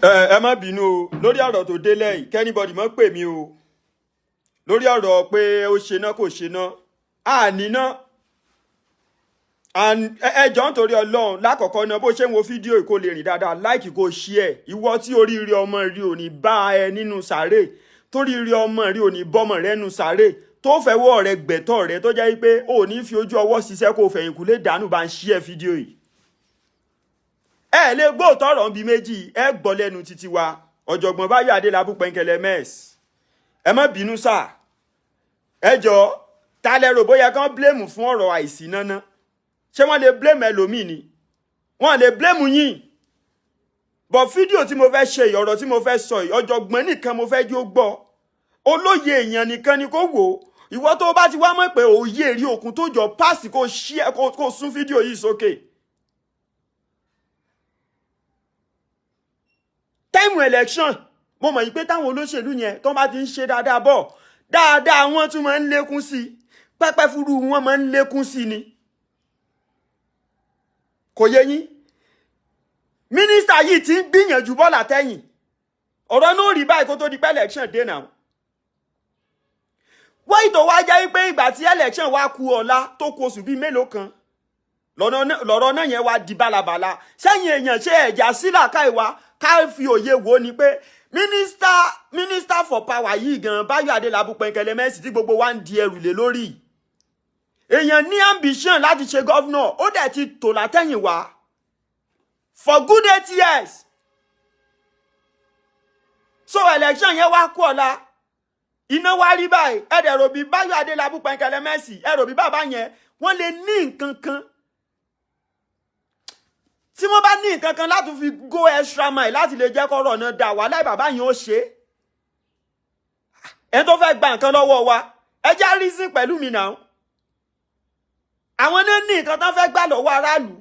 Ẹ má bínú o lórí ọ̀rọ̀ tó délẹ̀ yìí. Kí anybody má pè mí o lórí ọ̀rọ̀ pé ó ṣe ná, kò ṣe ná, àníná. Ẹ jọ̀ọ́, nítorí Ọlọ́run, lákọ̀ọ́kọ́ náà, bó ṣe ń wo fídíò yìí, kó lè rìn dáadáa, like, kó share. Ìwọ tí oríire ọmọ rí ò ní bá ẹ nínú sàárè, toríire ọmọ rí ò ní bọ́mọ rẹ nínú sàárè, tó fẹ́ wọ́ rẹ gbẹ̀tọ̀ rẹ, tó jẹ́ pé ò ní fi ojú ọwọ́ ṣiṣẹ́ kó fẹ̀yìn kú lè dànù, bá ń share fídíò yìí. Ẹ lè gbóòótọ́ ọ̀rọ̀ ń bi méjì, ẹ gbọ́ lẹ́nu títí wa, Ọ̀jọ̀gbọ́n Báyọ̀ Adélábù Pẹ́ńkẹ́lẹ́ mess. Ẹ má bínú sà. Ẹ jọ, ta lẹ rò bóyá kán blame fún ọ̀rọ̀ àìsí náná? Ṣé wọ́n lè blame ẹlòmíì ni? Wọ́n lè blame yín bọ̀. Fídíò tí mo fẹ́ ṣe yìí, ọ̀rọ̀ tí mo fẹ́ sọ yìí, ọ̀jọ̀gbọ́n nìkan mo fẹ́ jó gbọ́, olóye èèyàn nìkan ni kó wò ó. Ìwọ tó bá ti wá mọ̀ pé òye rí òkun tó jọ páàsì, kó ṣí ẹ, kó sún fídíò yìí sókè. Time election, mo mọ̀ yìí pé táwọn olóṣèlú yẹn tó bá ti ń ṣe dáadáa bọ̀ dáadáa, wọ́n tún máa ń lékún sí i, pẹ́pẹ́ fúru wọn máa ń lékún sí i ni. Kò yé yín? Mínísítà yìí ti ń gbìyànjú bọ́ọ̀lù àtẹ̀yìn. Ọ̀rọ̀ náà rí báyìí kó tó di pé election dé náà. Wáyé tó wá jẹ́ pé ìgbà tí election wá ku ọ̀la, tó kù oṣù bíi mélòó kan, lọ̀rọ̀ náà yẹn wá di bálabàla sẹ́yìn èèyàn. Ṣe ẹ̀já sílà káìwá ká fi òye wò ni pé minister for power yìí gan, Báyọ̀ Adélábù Pẹ̀nkẹ́lẹ́ Mẹ́sì, tí gbogbo wa ń di ẹrù lé lórí, èèyàn ní ambition láti ṣe governor, ó dẹ̀ ti tò látẹ̀yìn wá for good 8 years. So election yẹn wá kú ọ̀la, iná wá rí báyìí. Ẹ dẹ̀ rò bí Báyọ̀ Adélábù Pẹ̀nkẹ́lẹ́ Mẹ́sì, ẹ rò bí bàbá yẹn wọ́n lè ní nǹkan kan, tí wọ́n bá ní nǹkan kan láti fi go extra mile láti lè jẹ́ kọ́rọ̀ náà dà wá láì, bàbá yẹn ó ṣe é. Ẹni tó fẹ́ gba nǹkan lọ́wọ́ wa, ẹ já reason pẹ̀lú mi náà. Àwọn náà ní nǹkan tó fẹ́ gbà lọ́wọ́ aráàlú,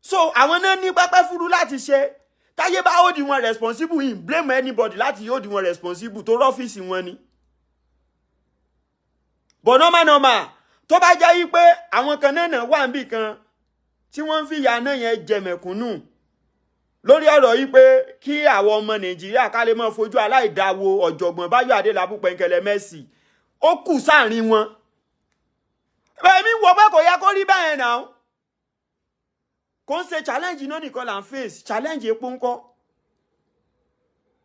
so àwọn náà ní pẹ́pẹ́ fúru láti ṣe. Táyé bá hold wọn responsible in blame anybody láti hold wọn responsible tó rọ́fíìsì wọn ni. But normal normal, tó bá jẹ́ wípé àwọn kan náà wà níbì kan tí wọ́n ń fìyà náà yẹn jẹ mẹ̀kúnnù lórí ọ̀rọ̀ yìí, pé kí àwọn ọmọ Nàìjíríà ká lè máa fojú aláìdáwo Ọ̀jọ̀gbọ́n Báyọ̀ Adélábù Pẹ̀nkẹ́lẹ́ Mẹ́sì, ó kù sáàrin wọn. Èmi wọ pé kò yẹ kó rí bẹ́ẹ̀ náà. Kò ń ṣe challenge náà nìkan là ń face challenge. Epo ńkọ́?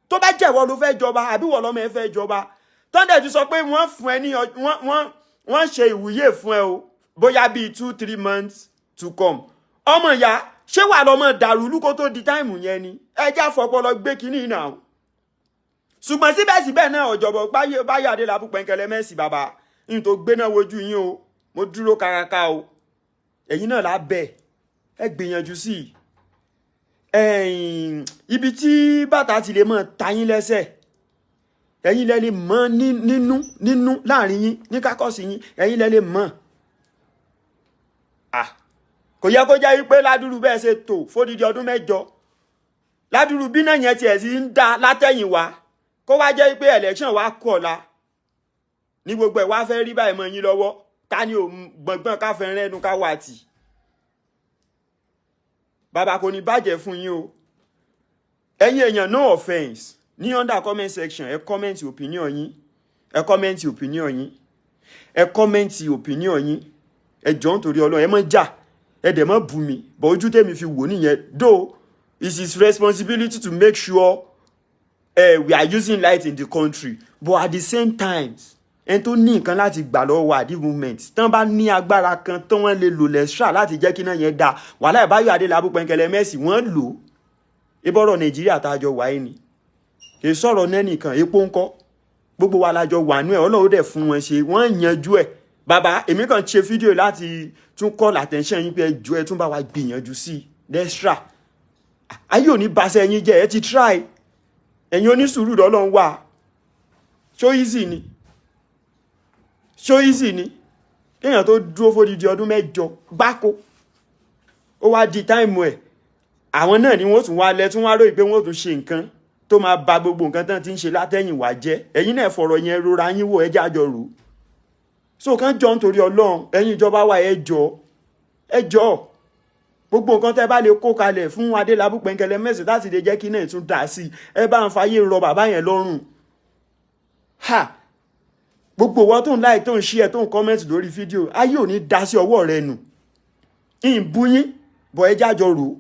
Tó bá jẹ́wọ́ ló fẹ́ jọba, àbí wọ́n lọ́mọ ẹ fẹ́ jọba, tọ́ndẹ̀ ti sọ pé wọ́n fún ẹ ní wọ́n ṣe ìwúyè fún ẹ o, bóyá bíi 2-3 months to come, ọmọ ìyá, ṣé wà lọ́mọ dàrú lúkó tó di time yẹn ni? Ẹ já fọpọlọ gbé kínní náà. Ṣùgbọ́n síbẹ̀síbẹ̀ náà, Ọ̀jọ̀gbọ́n Báyọ̀ Adélábù Pẹ̀nkẹ́lẹ́ Mẹ́sì, bàbá n tó gbéná wojú yín o, mo dúró karaka o. Ẹ̀yin náà lábẹ́ ẹ gbìyànjú sí i. Ibi tí bàtà ti lè mọ̀ ta yín lẹ́sẹ̀, ẹ̀yin lẹ lè mọ̀ nínú nínú láàrin yín, ní kákọ́sì yín, ẹ̀yin lẹ lè mọ̀. Ah, kò yẹ kó jẹ́ wípé ládùrú bẹ́ẹ̀ ṣe tò fódìdí ọdún 8, ládùrú bí náà yẹn tiẹ̀ sí ń da látẹ̀yìn wá, kó wá jẹ́ wípé election wá kú ọ̀la ní gbogbo ẹ̀ wá fẹ́ rí báyìí mọ́ yín lọ́wọ́. Ta ni ò gbọ̀ngbọ̀n ká fẹ́ rẹ́nu ká wà tì? Bàbá, kò ní bàjẹ́ fún yín o. Ẹ̀yin èèyàn, no offence, ní under comment section, ẹ comment opinion yín, ẹ comment opinion yín, ẹ comment opinion yín. Ẹ jọ̀ọ́, nítorí Ọlọ́run, ẹ má jà, ẹ dẹ̀ má bú mi bọ̀. Ojú tèmi fi wò nìyẹn. Though it's his responsibility to make sure we are using light in the country, but at the same time, ẹni tó ní nǹkan láti gbà lọ́wọ́ wa at the moment, tán bá ní agbára kan tán wọ́n lè lò lẹ́stra láti jẹ́ kí náà yẹn dáa, wàhálà Báyọ̀ Adélábù Pẹ̀nkẹ́lẹ́ Mẹ́sì, wọ́n lò ó. Ìbọ̀rọ̀ Nàìjíríà tá a jọ wáyé ni, kì í sọ̀rọ̀ nẹ́nìkan. Epo ńkọ́? Gbogbo wa la jọ wà nú ẹ̀. Ọlọ́run dẹ̀ fún wọn ṣe, wọ́n yanjú ẹ̀. Bàbá, èmi kàn ṣe fídíò láti tún call attention yín pé ẹ jọ̀ọ́, ẹ tún bá wa gbìyànjú sí i lẹ́stra. Ayé ò ní baṣẹ́ yín jẹ́. Ẹ ti try. Ẹ̀yin onísùúrù lọ́lọ́run wà. Ṣó easy ni? Ṣó easy ni kéèyàn tó dúró fódìdí ọdún 8 gbáko, ó wá di time ẹ̀, àwọn náà ni wọ́n tún wá lẹ́ tún wá ròyìn pé wọ́n tún ṣe nǹkan tó máa ba gbogbo nǹkan tán ti ń ṣe látẹ̀yìn wá jẹ́? Ẹ̀yin náà fọ̀rọ̀ yẹn rora yín wò, ẹ jẹ́ àjọ rò. So kàn jọ, nítorí Ọlọ́run, ẹ̀yin ìjọba wa, ẹ jọ, ẹ jọ. Gbogbo nǹkan tẹ́ bá lè kó kalẹ̀ fún Adélábù Pẹ̀nkẹ́lẹ́mẹ́sì láti lè jẹ́ kí náà tún dà sí i, ẹ bá ń fayé rọ bàbá yẹn lọ́rùn. Ha, gbogbo wọn tó ń like, tó ń share, tó ń comment lórí fídíò, ayé ò ní dá sí ọwọ́ rẹ nù. Ìbú yín bọ̀, ẹ jájọ rò ó.